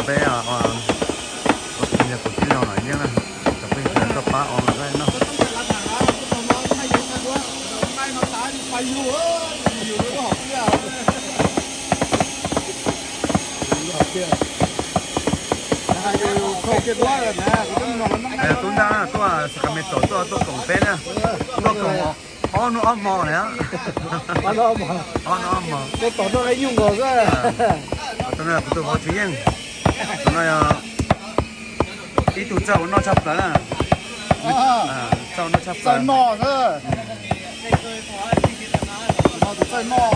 Peb ua tij yog kuv tij laug Nom Yeeb na, cov phooj ywg sawv daws tuaj pab ua noj. Tub Ntaj tuaj Sacramento tuaj, tuaj koom peb na, tuaj koom ob hnub ob hmo na. Ob hnub ob hmo. Kuv tus vauv Tswv Yeej, tus no yog ib tug txawj ua noj tshaj plaws na. Txawj ua noj txawj tshaj plaws. Txawj noj xwb. Tus txawj noj.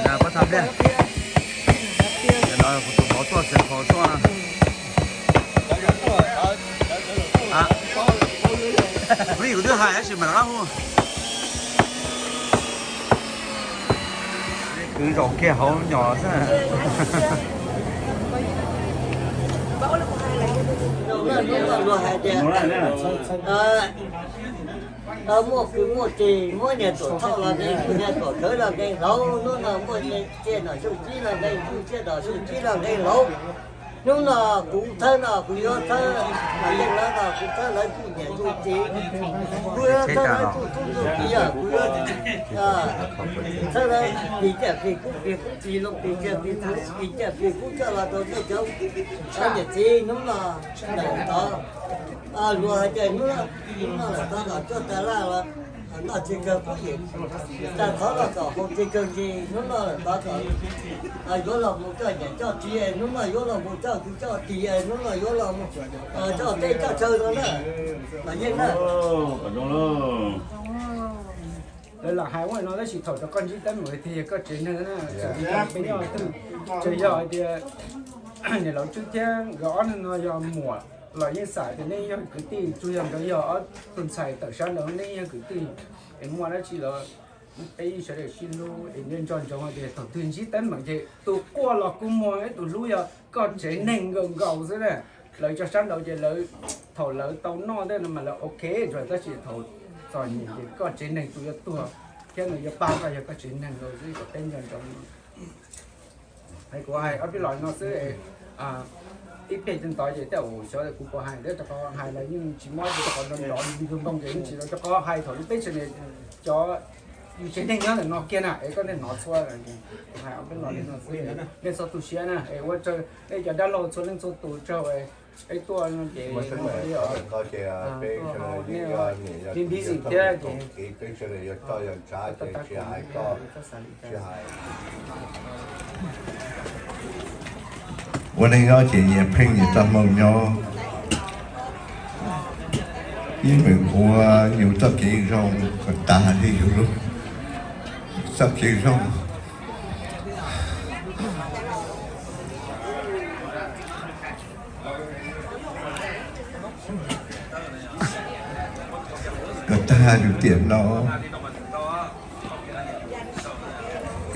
Pab tha pliaj. Nim no kuv tus vauv tuaj, txiv vauv tuaj. Vim kuv twb hais tab sis mam rov qab hu. Kwv zaum kiag hauv nyom xwb. Luag hais tias muaj kwv muaj tij, muab niag tuam thoj los nqe, niag tuam khawv los nqe hlau, hnub no muaj tsiaj nom xyooj tsib los nqe, muaj tsiaj nom xyooj tsib los nqe hlau. Hnub no kuv thawb no kuv yuav thawb, mas yeej lawv no kuv thawb lawv kuj niam kuj txiv. Kuv yuav thawb lawv kuj tub kuj kiv, kuv yuav thawb lawv plig tsiaj plig kub, plig kub plig loo, plig tsiaj plig kub, plig tsiaj plig kub coj los rau nej cov niam txiv hnub no. Tod luag hais tias hnub no, hnub no lawm tod kom coj tas laj los noj tsis kawg kub, tas thov los kom haus tsis kawg ntsis, hnub no lawm tod kom yuav los mus coj niam coj txiv, hnub no yuav los mus coj kwv coj tij, hnub no yuav los mus coj teb coj chaw no na. Los yeej na. Lawv lam hais ua no tab sis thaum rau koj ntsib teeb meem tiag yog koj tsev neeg na, tseem li cov peb nyob twg, tseem yog hais tias niam laus Tswb thiab nkawd ob leeg no yog muam los yeej xam tias nej yog kwv tij, tsuas yog nkawd yog ob tug ntxhais tawm sab nraud nej yog kwv tij, es muaj dab tsi los peb yeej sawv daws sib hlub es nco ntsoov hais tias thaum twg ntsib teeb meem ces tus quaj los kua muag, ib tus hlub yog koj tsev neeg nkaus nkaus xwb na. Lawv cov sab nraud ces lawv thaum lawv tau noj tej no mas lawv ok ntag, tab sis thaum txom nyem ces koj tsev neeg tus yuav tuag thiab nws yuav pab koj yog koj tsev neeg nkaus xwb, kom peb nco ntsoov. Hais kuv hais ob peb los no xwb, ib pliag tod ces tej zaum xyov kuv puas hais, rau qhov hais los yeej tsis mob, rau qhov nrov nrov nplooj ces yeej tsis, rau qhov hais thaum lub peb tsev neeg, cov yus tsev neeg nyob ntawm no kiag na es koj nej hnov txhua. Hais ob peb los li no xwb, nej txhob tu siab na, es ua tsaug nej cov dab laug txhua leej txhua tus tsaug, peb tuaj no ces busy thiab ces Ua neej nyob ces nyias pheej nyias txoj hmoo nyob, ib meem ua yus txoj kev zoo kom tas li yus txoj kev zoo. Kom tag yus tiam no,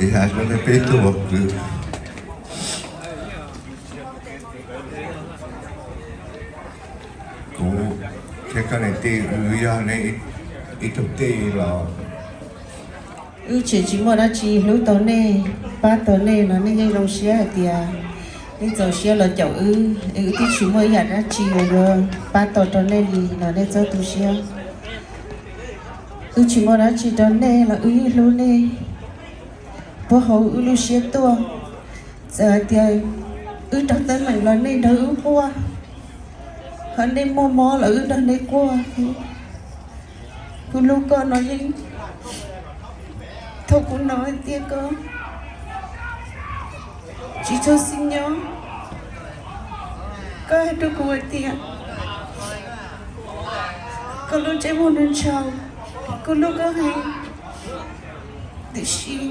es hais rau nej peb tug kwv, kuv thiab koj niam tij wb yog nej ib tug tij los. Wb tseem tsis muaj dab tsi hlub tau nej, pab tau nej los nej yeej zoo siab hais tias nej txaus siab los caum wb, es wb twb tsis muaj ib yam dab tsi uas yuav pab tau rau nej li los nej txhob tu siab. Wb tsis muaj dab tsi rau nej los wb yeej hlub nej puag hauv wb lub siab tuaj. Txawm hais tias wb raug teeb meem los nej nrog wb quaj, ho nej muaj mob los wb nrog nej quaj. Kuv hlub koj no yeej, thaum kuv hnov hais tias koj tsis tshua xis nyob, koj hais rau kuv hais tias koj lub ntsej muag nws ntshaus, kuv hlub koj heev. Tiam sis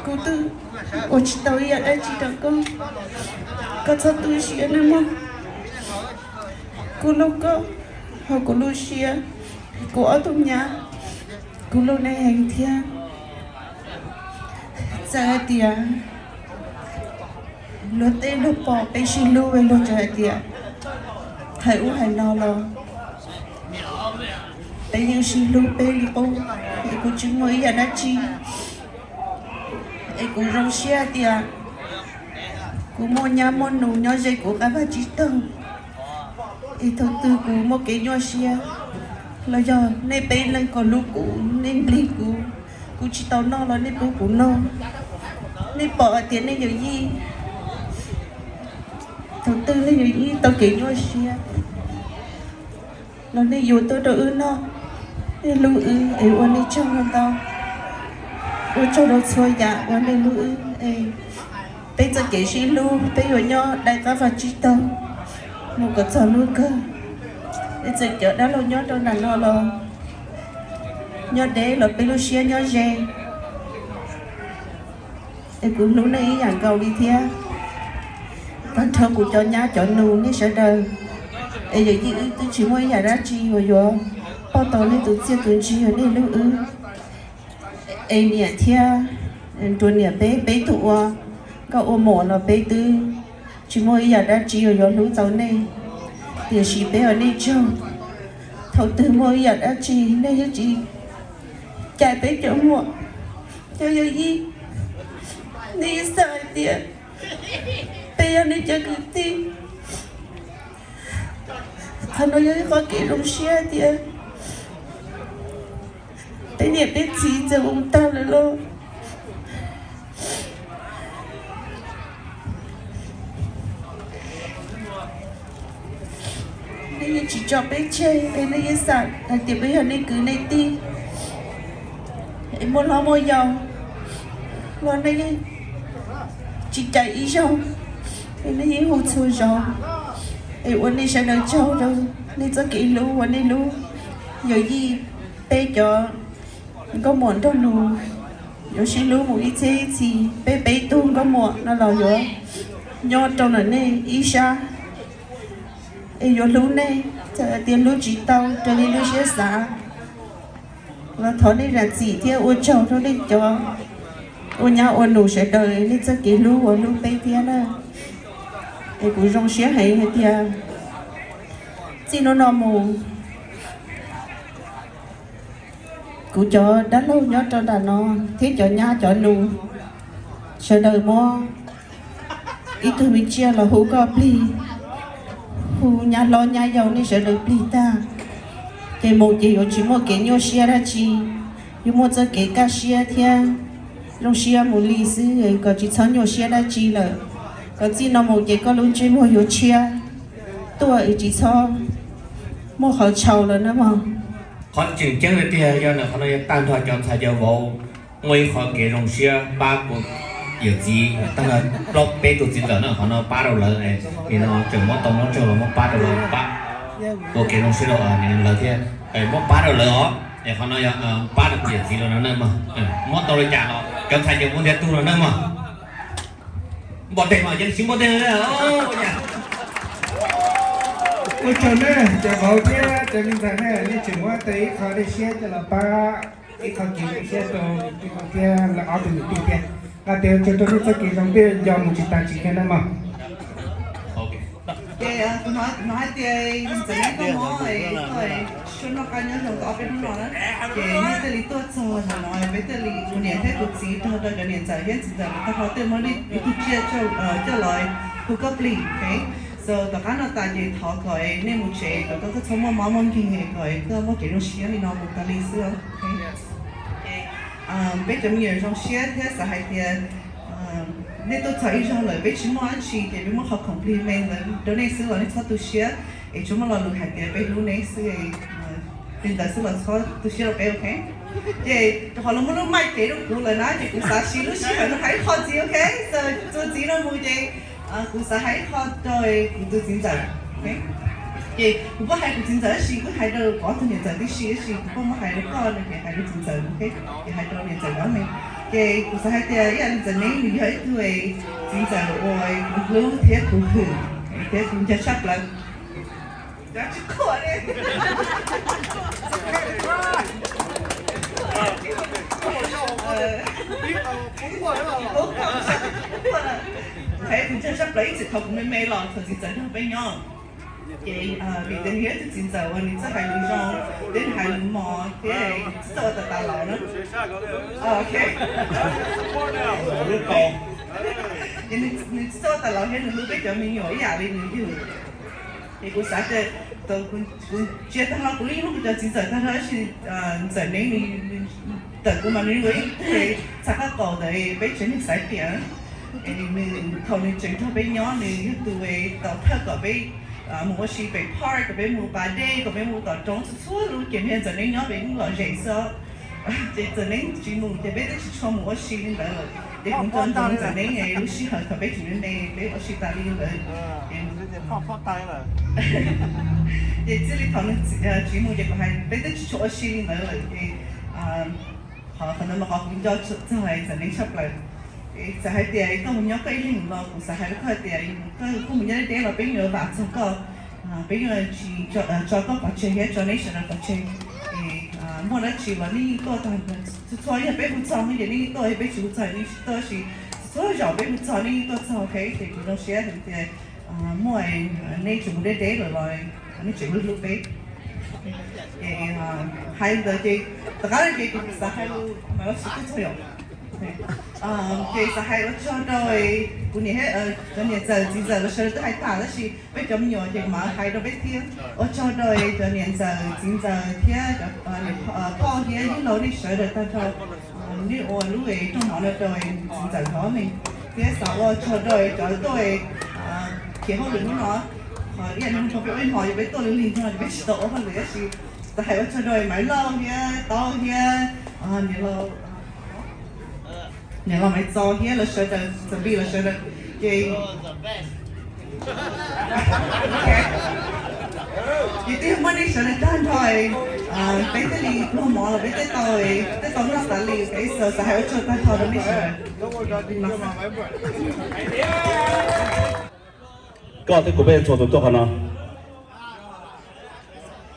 kuv twb ua tsis tau ib yam dab tsi rau koj, koj txhob tu siab nawb mog. Kuv hlub koj, ho kuv lub siab, kuv ob tug nyab, kuv hlub nej heev thiab. Txawm hais tias luag tej luag pom peb sib hlub, luag txawm hais tias hais ub hais no los peb yeej sib hlub peb li qub, es kuv tsis muaj ib yam dab tsi. Es kuv zoo siab hais tias Kuv muaj nyab muaj nus nyob ze kuv qab vaj tsib taug, es thaum twg kuv muaj kev nyuaj siab los yog nej peb leeg kom hlub kuv, nej nplig kuv, kuv tsis tau noj los nej pub kuv noj. Nej pom hais tias nej yawm yij, thaum twg nej yawm yij tau kev nyuaj siab los nej yuav tuaj rau wb noj, nej hlub wb es ua nej tsaug ntau. Ua tsaug rau txhua yam uas nej hlub wb es peb txoj kev sib hlub peb yuav nyob dai qab vaj tsib taug mus kom txog hnub kawg. Nej txawm cov dab laug nyob rau nram no los nyob deb los peb lub siab nyob ze. Es kuv hlub nej ib yam nkaus li thiab. Tag nrho kuv cov nyab cov nus nej sawv daws, es yawm yij wb twb tsis muaj ib yam dab tsi uas yuav pauj tau nej tus txiaj tus ntsig uas nej hlub wb. Es niam thiab nruas niam peb, peb tug ua nkauj ua muam los peb twb tsis muaj ib yam dab tsi uas yuav hlub tau nej, tiam sis peb ua nej tsaug. Thaum twg muaj ib yam dab tsi nej yeej tsis cais peb cov muam, cov yawm yij. Nej yeej xav hais tias peb yog nej cov kwv tij. Qhov no yog ib qho kev zoo siab tias peb niam peb txiv txawm mus tag lawm los nej yeej tsis tso peb tseg, es nej yeej xav hais tias peb yog nej kwv nej tij, es muaj hlob muaj yau los nej yeej tsis cais ib zaug, es nej yeej hu txhua zaus, es ua nej sawv daws tsaug rau nej txoj kev hlub uas nej hlub yawm yij. Peb cov nkauj muam nraug nus yuav sib hlub mus ib txhiab ib txhis, peb peb tug nkauj muam no los yuav nyob rau ntawm nej ib sab, es yuav hlub nej, txawm hais tias hlub tsis tau raws li lub siab xav los thov nej zam txim thiab ua tsaug rau nej cov ua nyab ua nus sawv daws nej txoj kev hlub uas hlub peb thiab na. Es kuv zoo siab heev hais tias txij hnub no mus kuv cov dab laug nyob rau nram no thiab cov nyab cov nus sawv daws muab ib tug me tsiaj los hu koj plig, hu nyab hlob nyab yau nej sawv daws plig tag, ces mus ces yuav tsis muaj kev nyuaj siab dab tsi, yuav muaj txoj kev kaj siab thiab zoo siab mus li xwb, kom tsis txhob nyuaj siab dab tsi lawm. Kom txij no mus ces koj lub ntsej muag yuav tshiab tuaj es tsis txhob muaj qhov txhaum lawm na mog. Qhov tseem ceeb tiag tiag yog ntawm qhov no yog tag nrho cov ntxhais cov vauv muaj ib qho kev zoo siab pab kuv yawm txiv tag nrho plaub peb tus txiv ntxawm na, qhov no pab rau lawv, nim no tseem muab tau muab tsaug los muab pab rau lawv, pab ua kev zoo siab rau lawv thiab, muab pab rau lawv os. Es qhov no yog pab rau kuv yawm txiv lawv no na mog. Muab tau li cas los cov ntxhais ces muab ntiav tug no na mog. Npau teg mas yeej tsis npau teg. Ua tsaug nej cov vauv thiab cov me ntxhais na, nej tseem muab tau ib qho dej siab coj los pab ib qho kev zoo siab rau thiab lawv ob tug niam tij thiab. Hais tias ua tsaug rau nej txoj kev zoo thiaj nco mus tsis tas tsis kheev na mog. Ces kuv hnov hais tias ntxawm neb koj mob es koj tsis tshua noj qab nyob zoo tau ob peb hnub no na, ces nej thiaj li tuaj txog ntawm no, peb thiaj li, kuv niam thiab kuv txiv nrog rau cov niam ntxawm thiab txiv ntxawm tag nrho thiaj muab ib tug tsiaj coj los hu koj plig. So tom qab no tas ces thov kom nej mus tsev kom koj txhob muaj mob muaj nkeeg, kom koj muaj kev zoo siab li no mus tas li xwb. Peb cov me nyuam zoo siab thiab xav hais tias nej tuaj txog ib zaug lawm, peb tsis muaj dab tsi ces peb muab qhov compliment ntawd rau nej xwb los nej txhob tu siab, es tsuas muaj lo lus hais tias peb hlub nej xwb, li ntawd xwb los txhob tu siab rau peb, ok? Ces rau qhov lawv muab lub mic cev rau kuv lawm na, ces kuv xav siv lub sij hawm no hais ib qho ntxiv, ok? So txuas ntxiv no mus ces kuv xav hais ib qho rau kuv tus txiv ntxawm. Ces kuv muab hais kuv txiv ntxawm tab sis kuv hais rau kuv ob tug niam ntxawm tib si, tab sis kuv muab hais rau koj no ces hais rau txiv ntxawm, ok? Ces hais rau niam ntxawm Vab Meej. Ces kuv xav hais tias ib yam li ntxawm Neeb nws yog ib tug txiv ntxawm uas kuv hlub thiab kuv hwm thiab kuv nco tshaj plaws. Tsis qhuam li. Kuv nco tshaj plaws ib txwm thaum kuv me me los thaum txiv ntxawm nrog peb nyob. Ces vim tias nws yog ib tug txiv ntxawm uas nws txawj hais lus zoo thiab nws hais lus mos thiab txawj ua tas tas los na. Ok. Ces nws txawj tas los thiab nws hlub peb cov me nyuam ib yam li nws yug. Ces kuv xav tias, kuv ntsia tag nrho kuv lub ib hnub kuv cov txiv ntxawm tag nrho tab sis ntxawm Neeb nws tawm kuv mas nws ua ib tug txav qab qaum ntawd peb tsev neeg xaiv tias nws thaum nws tseem nrog peb nyob nws yog tus tau thawj kom peb mus ua si pem park, kom peb mus pas dej, kom peb mus tom roob, txhua txhua lub ces nws ntxawm Neeb nyob pem lom zem xwb. Ces ntxawm Neeb tsis mus ces peb twb tsis tshua mus ua si li ntawd lawm. Ces kuv nco ntsoov ntxawm Neeb lub sij hawm thaum peb tseem me me peb ua si tas li ntawd. Ces txij li thaum nws tsis mus ces kuv hais peb twb tsis tshua ua si li ntawd lawm ces qhov ntawd mas qhov kuv nco txog ntxawm Neeb tshaj plaws. Txawm hais tias koj mus nyob koj ib leeg los kuv xav hais rau koj tias koj mus nyob deb deb los peb yuav vam txog koj, peb yuav tsis tso koj pov tseg thiab tso neb sawv daws pov tseg. Muaj dab tsi los nej yeej tuaj tag, txhua txhua yog peb hu txog no ces nej yeej tuaj, yog peb tsis hu txog nej tsis tuaj, tab sis txhua zaus peb hu txog nej yeej tuaj txog, ok. Ces kuv zoo siab hais tias muaj nej tseem mus deb deb lawm los nej tseem hlub hlub peb. Ces hais li ntawd ces tom qab no ces kuv xav hais lus mas los tsis tuaj txog yom. Ces xav hais ua tsaug rau kuv niam, cov niam ntxawm txiv ntxawm los sawv daws twb hais tas tab sis peb cov me nyuam ces mam hais rau peb thiab. Ua tsaug rau cov niam ntxawm txiv ntxawm thiab cov niam phauj thiab yawg laus nej sawv daws tag nrho, nej ua lub rooj mov no rau txiv ntxawm Hlob Neeg. Thiab xav ua tsaug rau cov tuaj khiav hauj lwm hnub no, qhov ib yam li peb ua ib hmos yog peb tuaj li lig no ces peb tsis tau ua hauj lwm tab sis xav hais ua tsaug rau Maiv Lauj thiab Taub thiab niam laus Maiv Txos thiab lawv sawv daws, Txawm Npis lawv sawv daws. Ces ces twb yog muaj nej sawv daws tag nrho, peb thiaj li pluag mov los peb thiaj tau, thiaj tau noj tas li. Peb xav hais ua tsaug tag nrho rau nej sawv daws. Koj thiab kuv peb txhua tus tuaj qhov no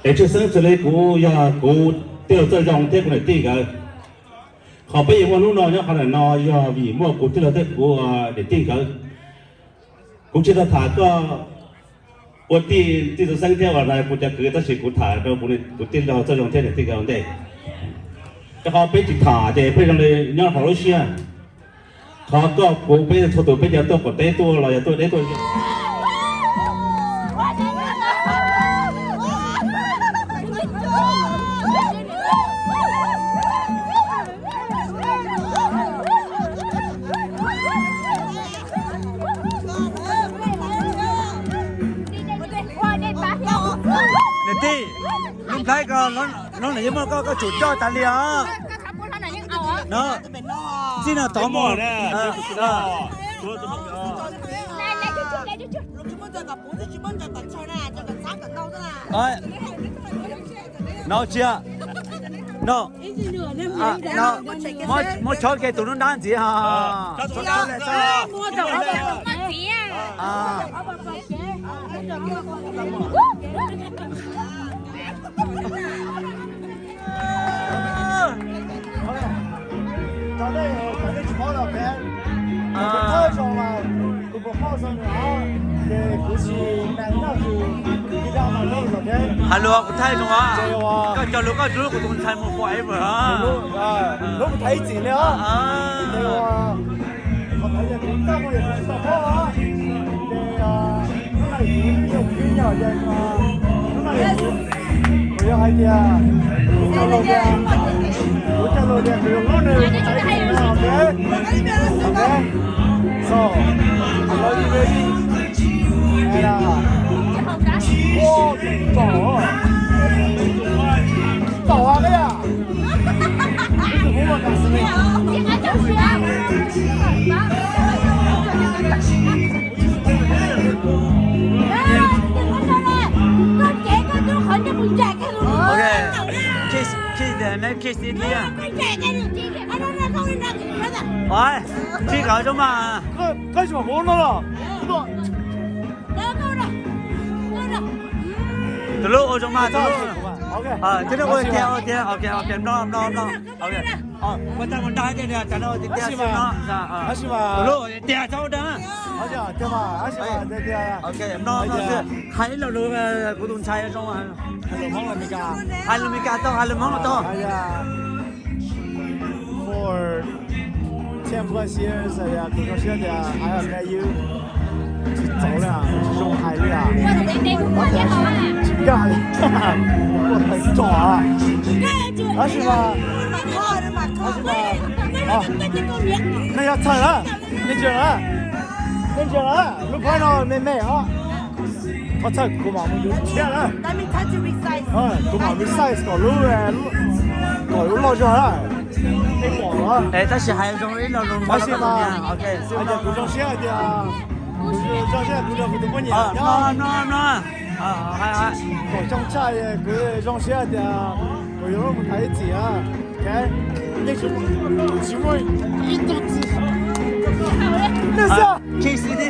es tshwj xeeb xws li kuv yog kuv tij laug Txawj Zoo thiab kuv niam tij nkawd. Qhov peb yuav muaj hnub no nyob qhov ntawm no yog vim muaj kuv tij laug thiab kuv niam tij nkawd. Kuv tsis tau tham koj ua tij, tij Txawj Xeeb thiab ua kuv cov kwv, tab sis kuv tham rau kuv tij laug Txawj Zoo thiab niam tij nkawd ua ntej. Rau qhov peb tsis tham ces peb zoo li nyob hauv lub siab. Qhov koj kuv peb txhua tus peb cov tuaj qaum teb tuaj los yog tuaj deb tuaj Niam tij, lub nplhaib ko, lub no yeej muaj koj, koj tsum coj tas li os. No, txij no tod mus. No tsis, no, muab chob kiag tus nruab nrab ntxiv ho. Hais lus kuv thaij lus, koj cog lus koj hlub kuv tus ntxhais mus forever. Hlub kuv thaij ib txwm li os. Kuv yog hais tias, kuv cog lus tias, kuv cog lus tias kuv yuav hlub nws, kuv thaij ib txwm li os. Ok, ok. So, are you ready? Tsis txaus, tsis txaus a, ib tug Hmoob mas kam xwb li. Ok, kiss, kiss, kiss ib tib. Ua, tsis kam zoo mas. Koj tsis mam kuv no los. Tus lub ua zoo mas tus lub. Thiab ua tiag, ua tiag, ok, ok, mloog, mloog, mloog. Ua tsaug mus nrog tiag tiag, tsaug tiag tiag xwb no. Tus lub tiag tsaug dag. Ok, mloog, mloog xwb. Hais ib lo lus kuv tus ntxhais zoo. Hais lus Meskas tau, hais lus Hmoob los tau. Ten plus years, kuv zoo siab tias I have met you. Tsis txaus li, tsis zoo hais li. Tsis nkag li, ua tawm tsom. Tab sis mas, tab sis mas, nej yog txhawj na, nej ntsia na, nej ntsia na, lub phaib no me me os. Thov txhawj kuv mam mus yuav tshiab na. Kuv mam resize kom lub, kom lub loj zog na. Nej pom los? Tab sis hais zoo li no, tab sis mas, hais tias kuv zoo siab hais tias, kuv zoo siab kuv nrog kuv tus poj niam nyob no, kaum xyoo tshaj, kuv zoo siab hais tias kuv yuav mus tham ib txhis. Yeej tsis muaj ib tug txiv, nej xwb.